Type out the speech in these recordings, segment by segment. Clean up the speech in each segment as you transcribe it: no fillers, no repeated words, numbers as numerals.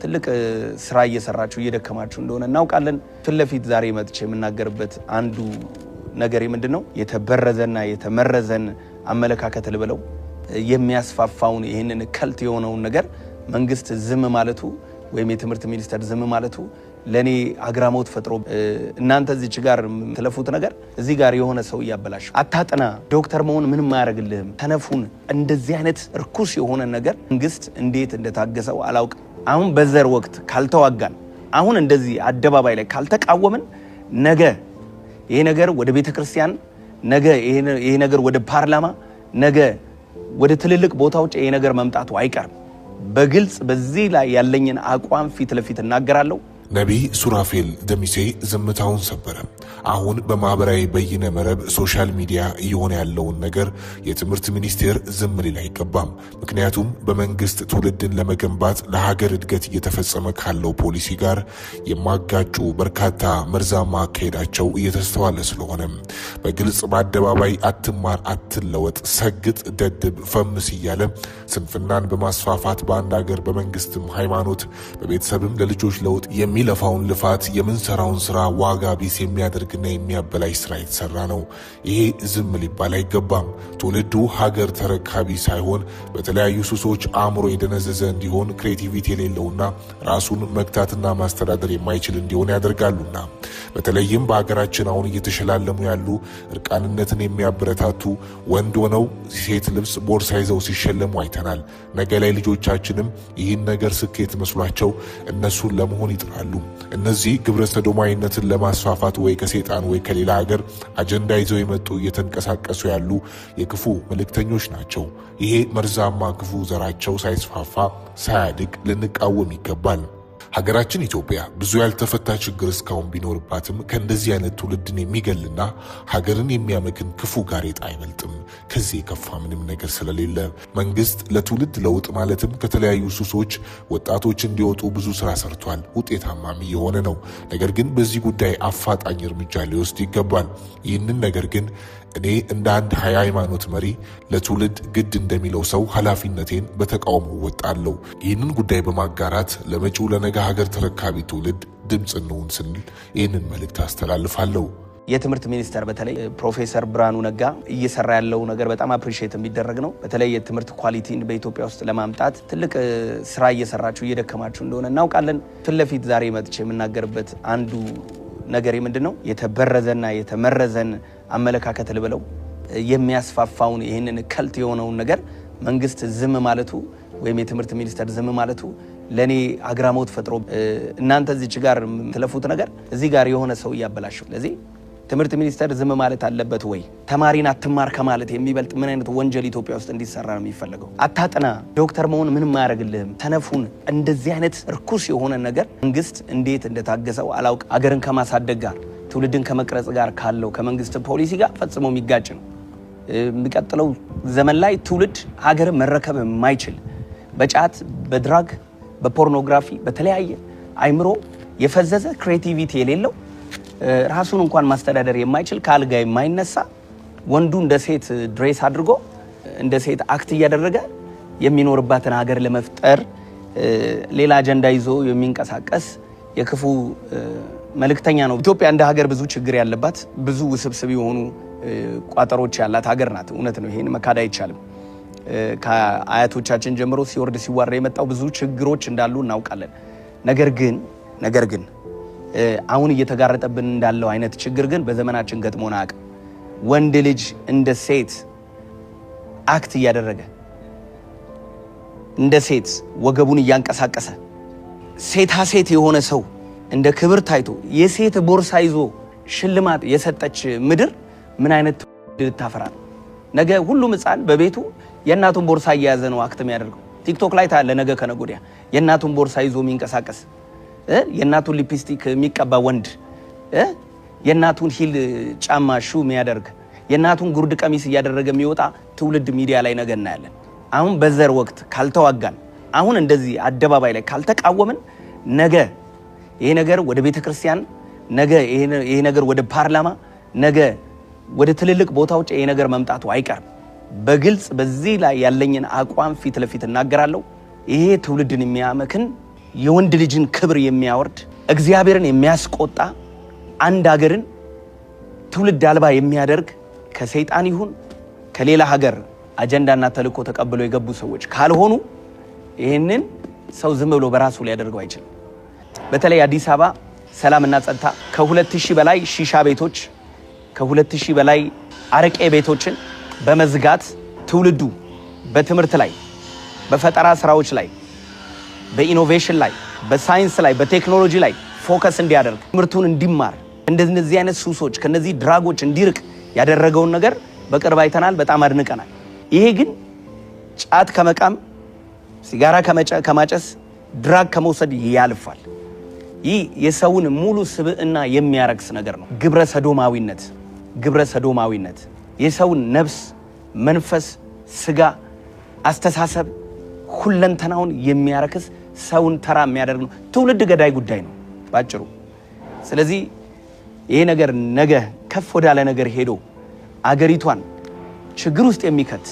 ትልቅ ስራ እየሰራችሁ እየደከማችሁ እንደሆነ እናውቃለን። ፊት ለፊት ዛሬ መጥቼ የምናገርበት አንዱ ነገር ምንድን ነው? የተበረዘና የተመረዘን አመለካከት ልበለው የሚያስፋፋውን ይህንን cult የሆነውን ነገር መንግስት ዝም ማለቱ ወይም የትምህርት ሚኒስቴር ዝም ማለቱ ለእኔ አግራሞት ፈጥሮ፣ እናንተ እዚች ጋር የምትለፉት ነገር እዚህ ጋር የሆነ ሰው እያበላሽ፣ አታጥና፣ ዶክተር መሆን ምንም አያደርግልህም፣ ተነፉን። እንደዚህ አይነት እርኩስ የሆነ ነገር መንግስት እንዴት እንደታገሰው አላውቅም። አሁን በዘር ወቅት ካልተዋጋን፣ አሁን እንደዚህ አደባባይ ላይ ካልተቃወምን፣ ነገ ይሄ ነገር ወደ ቤተ ክርስቲያን፣ ነገ ይሄ ነገር ወደ ፓርላማ፣ ነገ ወደ ትልልቅ ቦታዎች ይሄ ነገር መምጣቱ አይቀርም። በግልጽ በዚህ ላይ ያለኝን አቋም ፊት ለፊት እናገራለሁ። ነቢይ ሱራፌል ደሚሴ ዝምታውን ሰበረ። አሁን በማህበራዊ በይነ መረብ social media እየሆነ ያለውን ነገር የትምህርት ሚኒስቴር ዝም ሊል አይገባም። ምክንያቱም በመንግስት ትውልድን ለመገንባት ለሀገር እድገት እየተፈጸመ ካለው ፖሊሲ ጋር የማጋጩ በርካታ መርዛማ አካሄዳቸው እየተስተዋለ ስለሆነ በግልጽ በአደባባይ አትማር፣ አትለወጥ፣ ሰግጥ፣ ደድብ፣ ፈምስ እያለ ስንፍናን በማስፋፋት በአንድ ሀገር በመንግስትም ሃይማኖት በቤተሰብም ለልጆች ለውጥ የሚለፋውን ልፋት የምንሰራውን ስራ ዋጋ ቢስ የሚያደርግና የሚያበላሽ ስራ የተሰራ ነው። ይሄ ዝም ሊባል አይገባም። ትውልዱ ሀገር ተረካቢ ሳይሆን በተለያዩ ሱሶች አእምሮ የደነዘዘ እንዲሆን፣ creativity የሌለውና ራሱን መግታትና ማስተዳደር የማይችል እንዲሆን ያደርጋሉና በተለይም በሀገራችን አሁን እየተሸላለሙ ያሉ እርቃንነትን የሚያበረታቱ ወንድ ሆነው ሴት ልብስ ቦርሳ ይዘው ሲሸለሙ አይተናል። ነገ ላይ ልጆቻችንም ይህን ነገር ስኬት መስሏቸው እነሱን ለመሆን ይጥራሉ። እነዚህ ግብረ ሰዶማዊነትን ለማስፋፋት ወይ ከሴጣን ወይ ከሌላ ሀገር አጀንዳ ይዘው የመጡ እየተንቀሳቀሱ ያሉ የክፉ መልእክተኞች ናቸው። ይሄ መርዛማ ክፉ ዘራቸው ሳይስፋፋ ሳያድግ ልንቃወም ይገባል። ሀገራችን ኢትዮጵያ ብዙ ያልተፈታ ችግር እስካሁን ቢኖርባትም ከእንደዚህ አይነት ትውልድን የሚገልና ሀገርን የሚያመክን ክፉ ጋሬጣ አይበልጥም። ከዚህ የከፋ ምንም ነገር ስለሌለ መንግስት ለትውልድ ለውጥ ማለትም ከተለያዩ ሱሶች ወጣቶች እንዲወጡ ብዙ ስራ ሰርቷል፣ ውጤታማም እየሆነ ነው። ነገር ግን በዚህ ጉዳይ አፋጣኝ እርምጃ ሊወስድ ይገባል። ይህንን ነገር ግን እኔ እንደ አንድ የሃይማኖት መሪ ለትውልድ ግድ እንደሚለው ሰው ኃላፊነቴን በተቃውሞ እወጣለሁ። ይህንን ጉዳይ በማጋራት ለመጪው ለነገ ሀገር ተረካቢ ትውልድ ድምፅ እንሁን ስንል ይህንን መልእክት አስተላልፋለሁ። የትምህርት ሚኒስቴር በተለይ ፕሮፌሰር ብርሃኑ ነጋ እየሰራ ያለው ነገር በጣም appreciate የሚደረግ ነው። በተለይ የትምህርት quality ን በኢትዮጵያ ውስጥ ለማምጣት ትልቅ ስራ እየሰራችሁ እየደከማችሁ እንደሆነ እናውቃለን። ፊት ለፊት ዛሬ መጥቼ የምናገርበት አንዱ ነገር ምንድን ነው? የተበረዘና የተመረዘን አመለካከት ልበለው የሚያስፋፋውን ይህንን cult የሆነውን ነገር መንግስት ዝም ማለቱ ወይም የትምህርት ሚኒስቴር ዝም ማለቱ ለእኔ አግራሞት ፈጥሮ፣ እናንተ እዚች ጋር የምትለፉት ነገር እዚህ ጋር የሆነ ሰው እያበላሸው። ስለዚህ ትምህርት ሚኒስቴር ዝም ማለት አለበት ወይ? ተማሪን አትማር ከማለት የሚበልጥ ምን አይነት ወንጀል ኢትዮጵያ ውስጥ እንዲሰራ ነው የሚፈለገው? አታጥና፣ ዶክተር መሆን ምንም አያደርግልህም፣ ተነፉን። እንደዚህ አይነት እርኩስ የሆነ ነገር መንግስት እንዴት እንደታገሰው አላውቅ። አገርን ከማሳደግ ጋር ትውልድን ከመቅረጽ ጋር ካለው ከመንግስት ፖሊሲ ጋር ፈጽሞ የሚጋጭ ነው። የሚቀጥለው ዘመን ላይ ትውልድ ሀገርን መረከብ የማይችል፣ በጫት፣ በ drug፣ በ ፖርኖግራፊ፣ በተለያየ አይምሮ የፈዘዘ፣ creativity የሌለው፣ ራሱን እንኳን ማስተዳደር የማይችል፣ ከአልጋ የማይነሳ፣ ወንዱ እንደ ሴት dress አድርጎ እንደ ሴት act እያደረገ የሚኖርባትን ሀገር ለመፍጠር ሌላ አጀንዳ ይዞ የሚንቀሳቀስ የክፉ መልእክተኛ ነው። ኢትዮጵያ እንደ ሀገር ብዙ ችግር ያለባት፣ ብዙ ውስብስብ የሆኑ ቋጠሮች ያላት ሀገር ናት። እውነት ነው፣ ይሄን መካድ አይቻልም። ከአያቶቻችን ጀምሮ ሲወርድ ሲዋረድ የመጣው ብዙ ችግሮች እንዳሉ እናውቃለን። ነገር ግን አሁን እየተጋረጠብን እንዳለው አይነት ችግር ግን በዘመናችን ገጥሞን አያውቅም። ወንድ ልጅ እንደ ሴት act እያደረገ፣ እንደ ሴት ወገቡን እያንቀሳቀሰ፣ ሴታ ሴት የሆነ ሰው እንደ ክብር ታይቶ የሴት ቦርሳ ይዞ ሽልማት የሰጠች ምድር ምን አይነት ትውልድ ልታፈራ ነው? ነገ ሁሉም ሕፃን በቤቱ የእናቱን ቦርሳ እየያዘ ነው act የሚያደርገው። ቲክቶክ ላይ ታያለህ። ነገ ከነገ ወዲያ የእናቱን ቦርሳ ይዞ የሚንቀሳቀስ፣ የእናቱን ሊፕስቲክ የሚቀባ ወንድ፣ የእናቱን heel ጫማ shoe የሚያደርግ፣ የእናቱን ጉርድ ቀሚስ እያደረገ የሚወጣ ትውልድ ሚዲያ ላይ ነገ እናያለን። አሁን በዘር ወቅት ካልተዋጋን፣ አሁን እንደዚህ አደባባይ ላይ ካልተቃወምን፣ ነገ ይሄ ነገር ወደ ቤተ ክርስቲያን፣ ነገ ይሄ ነገር ወደ ፓርላማ፣ ነገ ወደ ትልልቅ ቦታዎች ይሄ ነገር መምጣቱ አይቀርም። በግልጽ በዚህ ላይ ያለኝን አቋም ፊት ለፊት እናገራለሁ። ይሄ ትውልድን የሚያመክን የወንድ ልጅን ክብር የሚያወርድ፣ እግዚአብሔርን የሚያስቆጣ፣ አንድ ሀገርን ትውልድ አልባ የሚያደርግ፣ ከሰይጣን ይሁን ከሌላ ሀገር አጀንዳና ተልእኮ ተቀብለው የገቡ ሰዎች ካልሆኑ ይህንን ሰው ዝም ብሎ በራሱ ሊያደርገው አይችልም። በተለይ አዲስ አበባ ሰላምና ጸጥታ ከ2000 በላይ ሺሻ ቤቶች፣ ከ2000 በላይ አረቄ ቤቶችን በመዝጋት ትውልዱ በትምህርት ላይ፣ በፈጠራ ስራዎች ላይ፣ በ innovation ላይ፣ በሳይንስ ላይ፣ በቴክኖሎጂ ላይ focus እንዲያደርግ፣ ትምህርቱን እንዲማር፣ እንደነዚህ አይነት ሱሶች ከነዚህ drug ኦች እንዲርቅ ያደረገውን ነገር በቅርብ አይተናል፣ በጣም አድንቀናል። ይሄ ግን ጫት ከመቃም፣ ሲጋራ ከማጨስ፣ drug ከመውሰድ ያልፋል። ይህ የሰውን ሙሉ ስብዕና የሚያረክስ ነገር ነው። ግብረ ሰዶማዊነት፣ ግብረ ሰዶማዊነት የሰውን ነፍስ፣ መንፈስ፣ ስጋ፣ አስተሳሰብ ሁለንተናውን የሚያረክስ፣ ሰውን ተራ የሚያደርግ ነው። ትውልድ ገዳይ ጉዳይ ነው ባጭሩ። ስለዚህ ይሄ ነገር ነገ ከፍ ወዳለ ነገር ሄዶ አገሪቷን ችግር ውስጥ የሚከት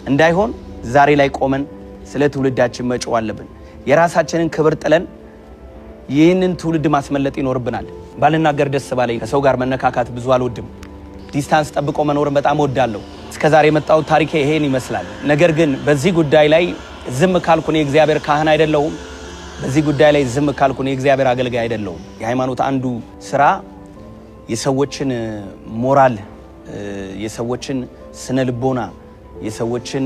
እንዳይሆን ዛሬ ላይ ቆመን ስለ ትውልዳችን መጮህ አለብን። የራሳችንን ክብር ጥለን ይህንን ትውልድ ማስመለጥ ይኖርብናል። ባልናገር ደስ ባለኝ፣ ከሰው ጋር መነካካት ብዙ አልወድም። Distance ጠብቆ መኖርን በጣም እወዳለሁ። እስከዛሬ የመጣው ታሪኬ ይሄን ይመስላል። ነገር ግን በዚህ ጉዳይ ላይ ዝም ካልኩ እኔ የእግዚአብሔር ካህን አይደለሁም። በዚህ ጉዳይ ላይ ዝም ካልኩ እኔ የእግዚአብሔር አገልጋይ አይደለሁም። የሃይማኖት አንዱ ስራ የሰዎችን ሞራል፣ የሰዎችን ስነ ልቦና፣ የሰዎችን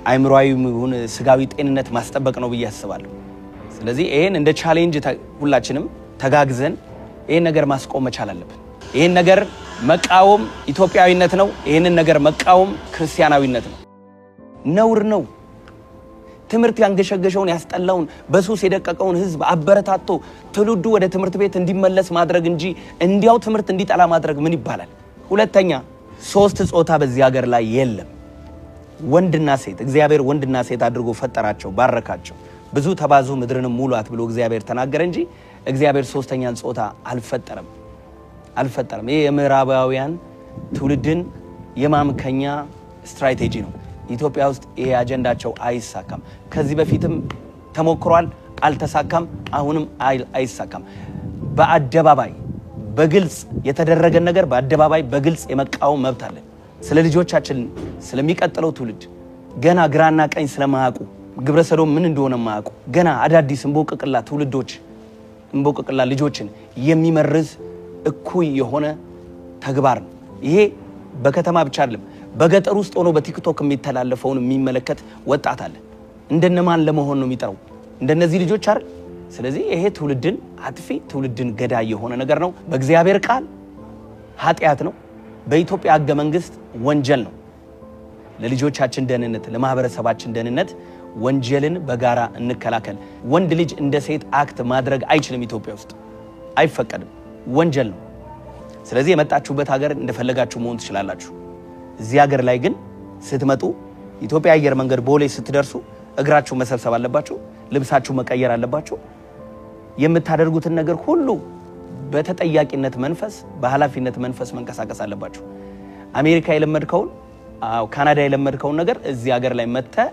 አይምሯዊ ይሁን ስጋዊ ጤንነት ማስጠበቅ ነው ብዬ አስባለሁ። ስለዚህ ይሄን እንደ challenge ሁላችንም ተጋግዘን ይሄን ነገር ማስቆም መቻል አለብን። ይሄን ነገር መቃወም ኢትዮጵያዊነት ነው። ይሄንን ነገር መቃወም ክርስቲያናዊነት ነው። ነውር ነው። ትምህርት ያንገሸገሸውን፣ ያስጠላውን፣ በሱስ የደቀቀውን ህዝብ አበረታቶ ትውልዱ ወደ ትምህርት ቤት እንዲመለስ ማድረግ እንጂ እንዲያው ትምህርት እንዲጠላ ማድረግ ምን ይባላል? ሁለተኛ፣ ሶስት ጾታ በዚህ ሀገር ላይ የለም። ወንድና ሴት፣ እግዚአብሔር ወንድና ሴት አድርጎ ፈጠራቸው፣ ባረካቸው። ብዙ ተባዙ ምድርንም ሙሏት ብሎ እግዚአብሔር ተናገረ እንጂ እግዚአብሔር ሶስተኛን ጾታ አልፈጠረም፣ አልፈጠረም። ይሄ የምዕራባውያን ትውልድን የማምከኛ ስትራቴጂ ነው። ኢትዮጵያ ውስጥ ይሄ አጀንዳቸው አይሳካም። ከዚህ በፊትም ተሞክሯል፣ አልተሳካም። አሁንም አይሳካም። በአደባባይ በግልጽ የተደረገን ነገር በአደባባይ በግልጽ የመቃወም መብት አለን። ስለ ልጆቻችን፣ ስለሚቀጥለው ትውልድ፣ ገና ግራና ቀኝ ስለማያውቁ፣ ግብረ ሰዶም ምን እንደሆነ የማያውቁ ገና አዳዲስ እንቦቅቅላ ትውልዶች፣ እንቦቅቅላ ልጆችን የሚመርዝ እኩይ የሆነ ተግባር ነው። ይሄ በከተማ ብቻ አይደለም፣ በገጠር ውስጥ ሆኖ በቲክቶክ የሚተላለፈውን የሚመለከት ወጣት አለ። እንደነማን ለመሆን ነው የሚጠራው? እንደነዚህ ልጆች አይደል? ስለዚህ ይሄ ትውልድን አጥፊ፣ ትውልድን ገዳይ የሆነ ነገር ነው። በእግዚአብሔር ቃል ኃጢአት ነው። በኢትዮጵያ ሕገ መንግስት ወንጀል ነው። ለልጆቻችን ደህንነት፣ ለማህበረሰባችን ደህንነት ወንጀልን በጋራ እንከላከል። ወንድ ልጅ እንደ ሴት act ማድረግ አይችልም። ኢትዮጵያ ውስጥ አይፈቀድም፣ ወንጀል ነው። ስለዚህ የመጣችሁበት ሀገር እንደፈለጋችሁ መሆን ትችላላችሁ። እዚህ ሀገር ላይ ግን ስትመጡ ኢትዮጵያ አየር መንገድ ቦሌ ስትደርሱ እግራችሁ መሰብሰብ አለባችሁ፣ ልብሳችሁ መቀየር አለባችሁ። የምታደርጉትን ነገር ሁሉ በተጠያቂነት መንፈስ፣ በኃላፊነት መንፈስ መንቀሳቀስ አለባችሁ። አሜሪካ የለመድከውን፣ ካናዳ የለመድከውን ነገር እዚህ ሀገር ላይ መጥተህ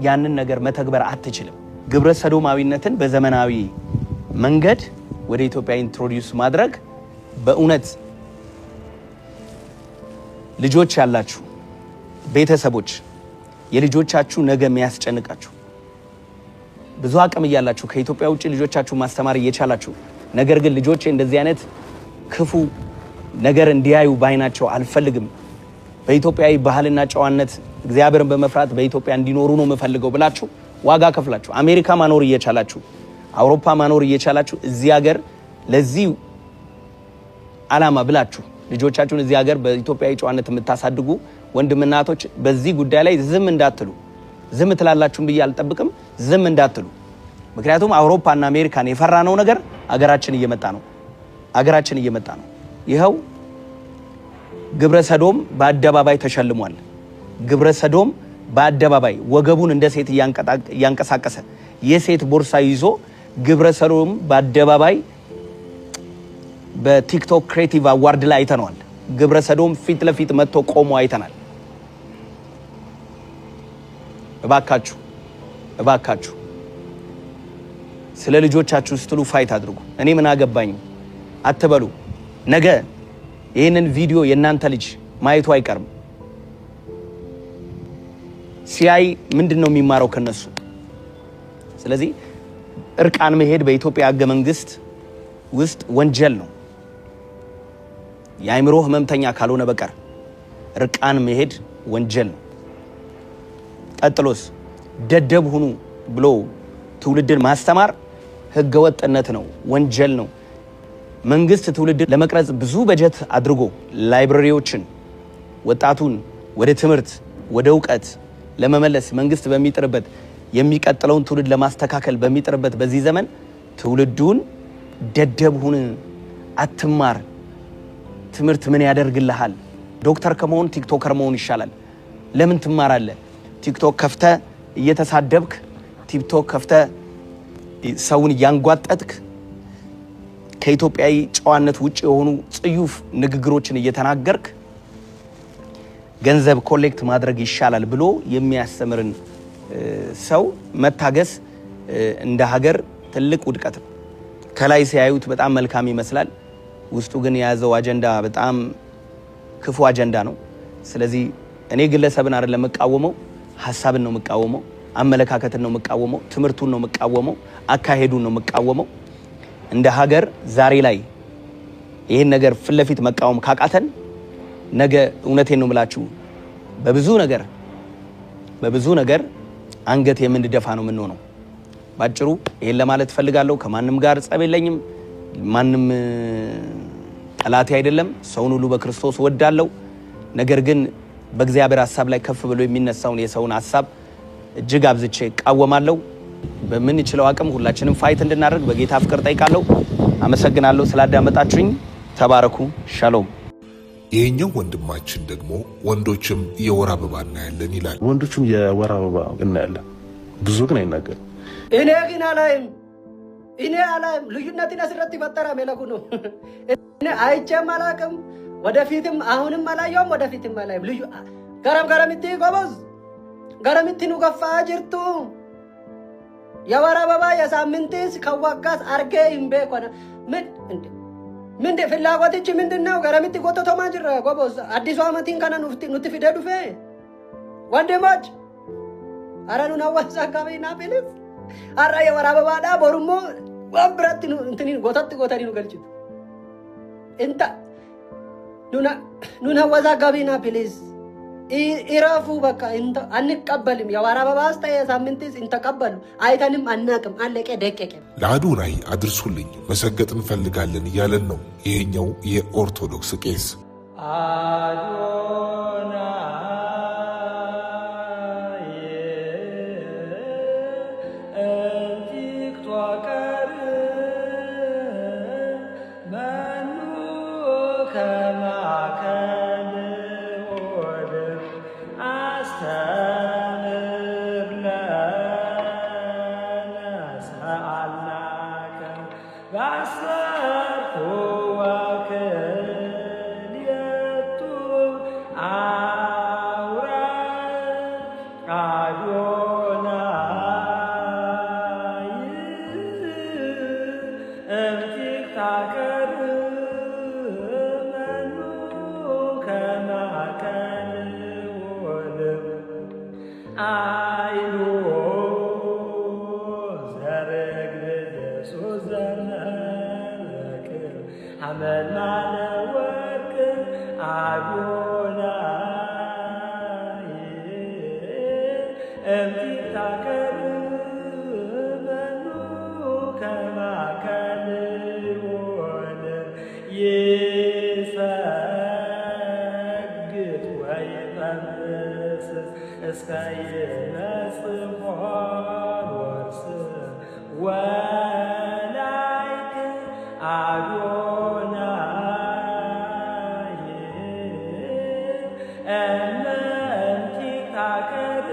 ያንን ነገር መተግበር አትችልም። ግብረ ሰዶማዊነትን በዘመናዊ መንገድ ወደ ኢትዮጵያ introduce ማድረግ፣ በእውነት ልጆች ያላችሁ ቤተሰቦች፣ የልጆቻችሁ ነገ የሚያስጨንቃችሁ፣ ብዙ አቅም እያላችሁ፣ ከኢትዮጵያ ውጭ ልጆቻችሁ ማስተማር እየቻላችሁ፣ ነገር ግን ልጆቼ እንደዚህ አይነት ክፉ ነገር እንዲያዩ ባይናቸው አልፈልግም፣ በኢትዮጵያዊ ባህልና ጨዋነት እግዚአብሔርን በመፍራት በኢትዮጵያ እንዲኖሩ ነው የምፈልገው ብላችሁ ዋጋ ከፍላችሁ አሜሪካ ማኖር እየቻላችሁ፣ አውሮፓ ማኖር እየቻላችሁ፣ እዚህ ሀገር ለዚህ ዓላማ ብላችሁ ልጆቻችሁን እዚህ ሀገር በኢትዮጵያዊ ጨዋነት የምታሳድጉ ወንድምና እህቶች በዚህ ጉዳይ ላይ ዝም እንዳትሉ። ዝም ትላላችሁም ብዬ አልጠብቅም። ዝም እንዳትሉ። ምክንያቱም አውሮፓና አሜሪካን የፈራነው ነገር አገራችን እየመጣ ነው። አገራችን እየመጣ ነው። ይኸው ግብረ ሰዶም በአደባባይ ተሸልሟል። ግብረ ሰዶም በአደባባይ ወገቡን እንደ ሴት እያንቀሳቀሰ፣ የሴት ቦርሳ ይዞ ግብረ ሰዶም በአደባባይ በቲክቶክ creative award ላይ አይተነዋል። ግብረ ሰዶም ፊት ለፊት መጥቶ ቆሞ አይተናል። እባካችሁ፣ እባካችሁ። ስለ ልጆቻችሁ ስትሉ fight አድርጉ። እኔ ምን አገባኝ አትበሉ። ነገ ይህንን ቪዲዮ የእናንተ ልጅ ማየቱ አይቀርም። ሲያይ ምንድን ነው የሚማረው ከነሱ? ስለዚህ እርቃን መሄድ በኢትዮጵያ ሕገ መንግስት ውስጥ ወንጀል ነው። የአእምሮ ህመምተኛ ካልሆነ በቀር እርቃን መሄድ ወንጀል ነው። ቀጥሎስ ደደብ ሁኑ ብሎ ትውልድን ማስተማር ህገወጥነት ነው፣ ወንጀል ነው። መንግስት ትውልድን ለመቅረጽ ብዙ በጀት አድርጎ library ዎችን፣ ወጣቱን ወደ ትምህርት ወደ እውቀት ለመመለስ መንግስት በሚጥርበት፣ የሚቀጥለውን ትውልድ ለማስተካከል በሚጥርበት በዚህ ዘመን ትውልዱን ደደብ ሁን፣ አትማር፣ ትምህርት ምን ያደርግልሃል? ዶክተር ከመሆን TikToker መሆን ይሻላል። ለምን ትማራለህ? ቲክቶክ ከፍተ እየተሳደብክ፣ ቲክቶክ ከፍተ ሰውን እያንጓጠጥክ፣ ከኢትዮጵያዊ ጨዋነት ውጭ የሆኑ ጽዩፍ ንግግሮችን እየተናገርክ ገንዘብ collect ማድረግ ይሻላል ብሎ የሚያስተምርን ሰው መታገስ እንደ ሀገር ትልቅ ውድቀት ነው። ከላይ ሲያዩት በጣም መልካም ይመስላል። ውስጡ ግን የያዘው አጀንዳ በጣም ክፉ አጀንዳ ነው። ስለዚህ እኔ ግለሰብን አይደለም የምቃወመው፣ ሀሳብን ነው የምቃወመው፣ አመለካከትን ነው የምቃወመው፣ ትምህርቱን ነው የምቃወመው፣ አካሄዱን ነው የምቃወመው። እንደ ሀገር ዛሬ ላይ ይህን ነገር ፊት ለፊት መቃወም ካቃተን ነገ እውነቴን ነው የምላችሁ በብዙ ነገር በብዙ ነገር አንገት የምንደፋ ነው የምንሆነው። ባጭሩ ይሄን ለማለት ፈልጋለሁ። ከማንም ጋር ጸብ የለኝም። ማንም ጠላቴ አይደለም። ሰውን ሁሉ በክርስቶስ ወዳለው። ነገር ግን በእግዚአብሔር ሐሳብ ላይ ከፍ ብሎ የሚነሳውን የሰውን ሐሳብ እጅግ አብዝቼ እቃወማለሁ። በምንችለው አቅም ሁላችንም fight እንድናደርግ በጌታ ፍቅር ጠይቃለሁ። አመሰግናለሁ ስላዳመጣችሁኝ። ተባረኩ። ሻሎም። ይሄኛው ወንድማችን ደግሞ ወንዶችም የወር አበባ እናያለን ይላል። ወንዶችም የወር አበባ እናያለን፣ ብዙ ግን አይናገርም። እኔ ግን አላይም፣ እኔ አላይም። ልዩነትን asirratti ፈጠራ ሜለኩ ነው። እኔ አይቼም አላቅም፣ ወደፊትም አሁንም አላየውም፣ ወደፊትም አላይም። ልዩ garam garamitti ጎበዝ garamitti nu gaffaa jirtu የወር አበባ የሳምንትስ ከዋጋስ አርጌ hin beeku ምን እንደ ምንድን ፍላጎትች ምንድን ነው? garamitti ጎተቶማ jira ጎበዝ አዲሱ ዓመትን kana nutti fidee dhufe ወንድሞች አረ ኑን አወዛጋቢና please har'a የወር አበባdha borummoo waan biratti intini gotatti gotanii nu galchitu inta ኑን አወዛጋቢና please ይረፉ በቃ አንቀበልም። የወር አበባስ የሳምንትስ እንተቀበሉ አይተንም አናቅም። አለቀ ደቀቀ። ለአዶናይ አድርሱልኝ መሰገጥ እንፈልጋለን እያለን ነው ይሄኛው የኦርቶዶክስ ቄስ። አዶናይ እምቲክቶከር መኑ ከማከ ልዑል አስተምር ለነ ሰአልናከ በአሰርቱ ወክልኤቱ አውራ አዶናይ እምቲክታከር መኑ ከማከ ልዑል አይሉ ዘርግብ ኢየሱስ ዘመረቅል አመልማለ ወርቅ አዶናይ እምቲክታከር መኑ ከማከ ልዑል ይሰግድ ወይጠምስ እስከ ይመጽእ ወርስ ወላይክ አዶናይ እምቲክታከር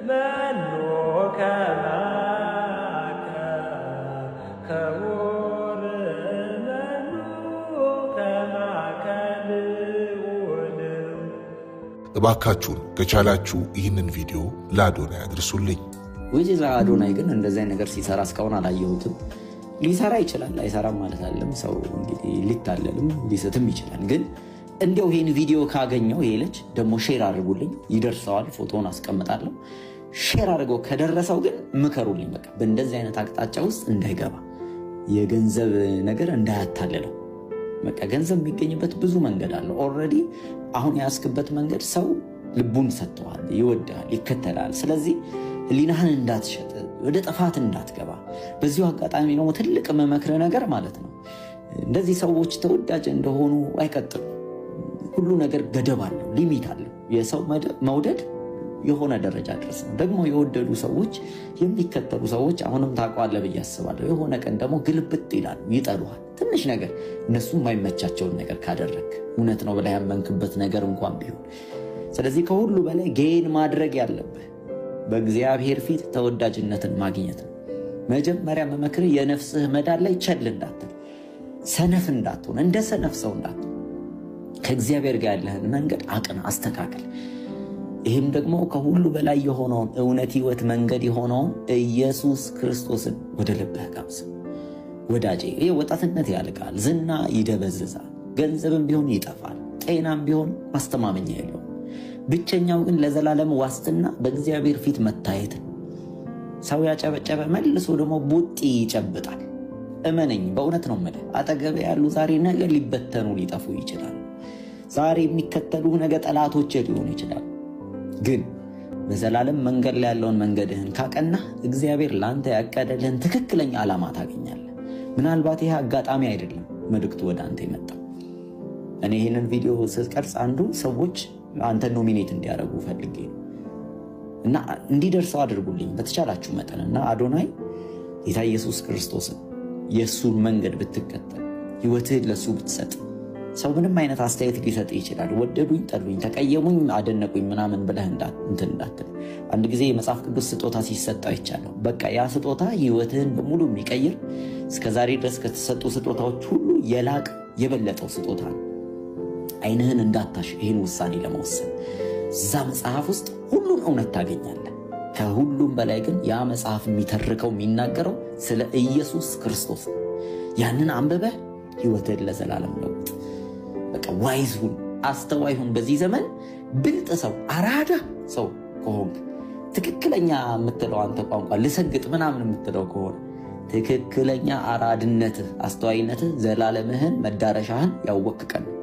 መኑ ከማከ ክቡር መኑ ከማከ ልዑል። እባካችሁን ከቻላችሁ ይህንን ቪዲዮ ለአዶናይ አድርሱልኝ። ውጭ አዶናይ ግን እንደዚህ ነገር ሲሰራ እስካሁን አላየሁትም። ሊሰራ ይችላል፣ አይሰራም ማለት አለም። ሰው እንግዲህ ሊታለልም ሊስትም ይችላል። ግን እንዲያው ይሄን ቪዲዮ ካገኘው ይሄ ልጅ ደግሞ share አድርጉልኝ፣ ይደርሰዋል። ፎቶውን አስቀምጣለሁ። Share አድርገው ከደረሰው ግን ምከሩልኝ። በቃ በእንደዚህ አይነት አቅጣጫ ውስጥ እንዳይገባ፣ የገንዘብ ነገር እንዳያታልለው። በቃ ገንዘብ የሚገኝበት ብዙ መንገድ አለ። Already አሁን የያዝክበት መንገድ ሰው ልቡን ሰጥተዋል፣ ይወዳል፣ ይከተላል። ስለዚህ ሕሊናህን እንዳትሸጥ፣ ወደ ጥፋት እንዳትገባ። በዚሁ አጋጣሚ ደግሞ ትልቅ መመክር ነገር ማለት ነው፣ እንደዚህ ሰዎች ተወዳጅ እንደሆኑ አይቀጥሉም። ሁሉ ነገር ገደብ አለው፣ limit አለው። የሰው መውደድ የሆነ ደረጃ ድረስ ነው። ደግሞ የወደዱ ሰዎች፣ የሚከተሉ ሰዎች አሁንም ታውቀዋለህ ብዬ አስባለሁ። የሆነ ቀን ደግሞ ግልብጥ ይላሉ፣ ይጠሉሃል። ትንሽ ነገር እነሱ የማይመቻቸውን ነገር ካደረግ፣ እውነት ነው ብለህ ያመንክበት ነገር እንኳን ቢሆን። ስለዚህ ከሁሉ በላይ gain ማድረግ ያለብህ በእግዚአብሔር ፊት ተወዳጅነትን ማግኘት ነው። መጀመሪያ መመክርህ የነፍስህ መዳን ላይ ቸል እንዳትል፣ ሰነፍ እንዳትሆን፣ እንደ ሰነፍ ሰው እንዳትሆን። ከእግዚአብሔር ጋር ያለህን መንገድ አቅና፣ አስተካክል። ይህም ደግሞ ከሁሉ በላይ የሆነውን እውነት፣ ሕይወት፣ መንገድ የሆነውን ኢየሱስ ክርስቶስን ወደ ልብህ ጋብዝ። ወዳጄ፣ ይህ ወጣትነት ያልቃል፣ ዝና ይደበዝዛል፣ ገንዘብም ቢሆን ይጠፋል፣ ጤናም ቢሆን ማስተማመኛ የለውም። ብቸኛው ግን ለዘላለም ዋስትና በእግዚአብሔር ፊት መታየት ነው። ሰው ያጨበጨበ መልሶ ደግሞ ቡጢ ይጨብጣል። እመነኝ፣ በእውነት ነው የምልህ። አጠገብህ ያሉ ዛሬ ነገ ሊበተኑ ሊጠፉ ይችላሉ። ዛሬ የሚከተሉ ነገ ጠላቶች ሊሆኑ ይችላሉ። ግን በዘላለም መንገድ ላይ ያለውን መንገድህን ካቀናህ እግዚአብሔር ለአንተ ያቀደልህን ትክክለኛ ዓላማ ታገኛለህ። ምናልባት ይህ አጋጣሚ አይደለም መልእክቱ ወደ አንተ የመጣው። እኔ ይህንን ቪዲዮ ስቀርጽ አንዱ ሰዎች አንተ nominate እንዲያደርጉ ፈልጌ ነው እና እንዲደርሰው አድርጉልኝ በተቻላችሁ መጠን። እና አዶናይ፣ ጌታ ኢየሱስ ክርስቶስን የእሱን መንገድ ብትከተል፣ ህይወትህን ለእሱ ብትሰጥ፣ ሰው ምንም አይነት አስተያየት ሊሰጥ ይችላል። ወደዱኝ፣ ጠሉኝ፣ ተቀየሙኝ፣ አደነቁኝ ምናምን ብለህ እንትን እንዳትል። አንድ ጊዜ የመጽሐፍ ቅዱስ ስጦታ ሲሰጥ አይቻለሁ። በቃ ያ ስጦታ ህይወትህን በሙሉ የሚቀይር፣ እስከዛሬ ድረስ ከተሰጡ ስጦታዎች ሁሉ የላቀ የበለጠው ስጦታ ነው። ዓይንህን እንዳታሽ ይህን ውሳኔ ለመወሰን። እዛ መጽሐፍ ውስጥ ሁሉን እውነት ታገኛለህ። ከሁሉም በላይ ግን ያ መጽሐፍ የሚተርከው የሚናገረው ስለ ኢየሱስ ክርስቶስ ነው። ያንን አንብበህ ህይወትህን ለዘላለም ለውጥ። በቃ wise ሁን፣ አስተዋይ ሁን። በዚህ ዘመን ብልጥ ሰው፣ አራዳ ሰው ከሆንክ፣ ትክክለኛ የምትለው አንተ ቋንቋ ልሰግጥ ምናምን የምትለው ከሆነ፣ ትክክለኛ አራድነትህ፣ አስተዋይነትህ ዘላለምህን መዳረሻህን ያወክ ቀን ነው።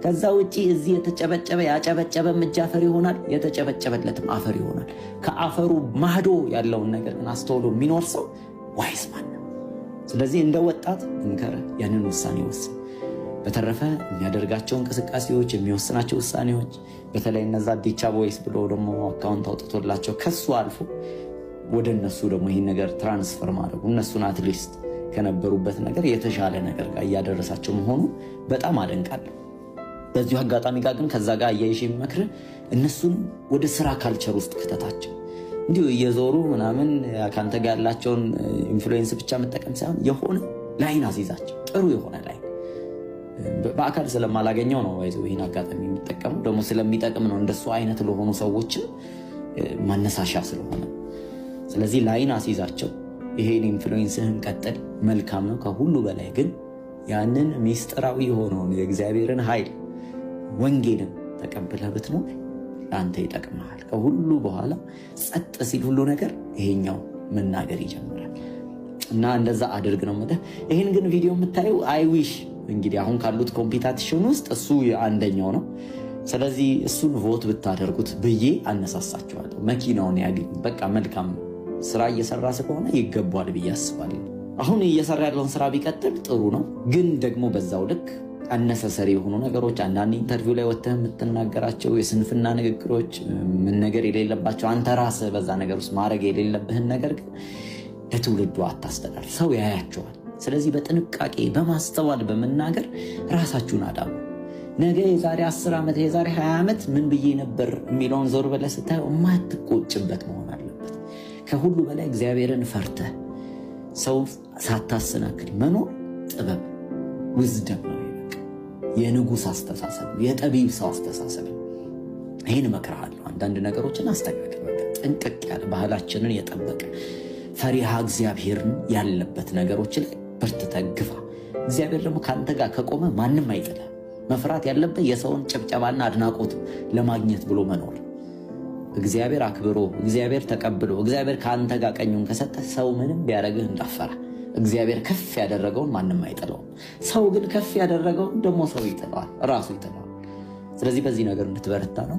ከዛ ውጪ እዚህ የተጨበጨበ ያጨበጨበም እጅ አፈር ይሆናል፣ የተጨበጨበለትም አፈር ይሆናል። ከአፈሩ ማዶ ያለውን ነገር ግን አስተውሎ የሚኖር ሰው wise man ነው። ስለዚህ እንደ ወጣት እንከረ ያንን ውሳኔ ወስን። በተረፈ የሚያደርጋቸው እንቅስቃሴዎች፣ የሚወስናቸው ውሳኔዎች፣ በተለይ እነዛ ዲቻ Boys ብሎ ደግሞ account አውጥቶላቸው ከሱ አልፎ ወደ እነሱ ደግሞ ይህን ነገር transfer ማድረጉ፣ እነሱን at least ከነበሩበት ነገር የተሻለ ነገር ጋር እያደረሳቸው መሆኑ በጣም አደንቃለሁ። በዚሁ አጋጣሚ ጋር ግን ከዛ ጋር አያይዤ የምመክርህ እነሱን ወደ ስራ culture ውስጥ ክተታቸው። እንዲሁ እየዞሩ ምናምን ከአንተ ጋር ያላቸውን influence ብቻ መጠቀም ሳይሆን የሆነ line አስይዛቸው፣ ጥሩ የሆነ line። በአካል ስለማላገኘው ነው ይህን አጋጣሚ የሚጠቀሙ፣ ደግሞ ስለሚጠቅም ነው፣ እንደሱ አይነት ለሆኑ ሰዎችን ማነሳሻ ስለሆነ። ስለዚህ line አስይዛቸው፣ ይሄን influence ህን ቀጥል፣ መልካም ነው። ከሁሉ በላይ ግን ያንን ሚስጥራዊ የሆነውን የእግዚአብሔርን ኃይል ወንጌልን ተቀብለህ ብትኖር ለአንተ ይጠቅምሃል። ከሁሉ በኋላ ጸጥ ሲል ሁሉ ነገር ይሄኛው መናገር ይጀምራል እና እንደዛ አድርግ ነው የምልህ። ይህን ግን ቪዲዮ የምታየው I wish እንግዲህ አሁን ካሉት competition ውስጥ እሱ አንደኛው ነው። ስለዚህ እሱን vote ብታደርጉት ብዬ አነሳሳችኋለሁ። መኪናውን ያግኝ። በቃ መልካም ስራ እየሰራ ስለሆነ ይገባዋል ብዬ አስባለሁ። አሁን እየሰራ ያለውን ስራ ቢቀጥል ጥሩ ነው። ግን ደግሞ በዛው ልክ unnecessary የሆኑ ነገሮች፣ አንዳንድ interview ላይ ወጥተህ የምትናገራቸው የስንፍና ንግግሮች፣ መነገር የሌለባቸው፣ አንተ ራስህ በዛ ነገር ውስጥ ማድረግ የሌለብህን ነገር ግን ለትውልዱ አታስተላልፍ። ሰው ያያቸዋል። ስለዚህ በጥንቃቄ በማስተዋል በመናገር ራሳችሁን አዳብሩ። ነገ የዛሬ 10 ዓመት፣ የዛሬ 20 ዓመት ምን ብዬ ነበር የሚለውን ዞር ብለህ ስታየው የማትቆጭበት መሆን አለበት። ከሁሉ በላይ እግዚአብሔርን ፈርተህ ሰው ሳታሰናክል መኖር ጥበብ wisdom ነው። የንጉሥ አስተሳሰብ ነው። የጠቢብ ሰው አስተሳሰብ ነው። ይህን እመክርሃለሁ። አንዳንድ ነገሮችን አስተካክል። በቃ ጥንቅቅ ያለ፣ ባህላችንን የጠበቀ፣ ፈሪሃ እግዚአብሔርን ያለበት ነገሮች ላይ በርትተህ ግፋ። እግዚአብሔር ደግሞ ከአንተ ጋር ከቆመ ማንም አይጥልህ። መፍራት ያለበት የሰውን ጭብጨባና አድናቆት ለማግኘት ብሎ መኖር። እግዚአብሔር አክብሮ፣ እግዚአብሔር ተቀብሎ፣ እግዚአብሔር ከአንተ ጋር ቀኙን ከሰጠ ሰው ምንም ቢያደርግህ እንዳፈራ። እግዚአብሔር ከፍ ያደረገውን ማንም አይጥለውም። ሰው ግን ከፍ ያደረገውን ደግሞ ሰው ይጥለዋል፣ ራሱ ይጥለዋል። ስለዚህ በዚህ ነገር እንድትበረታ ነው።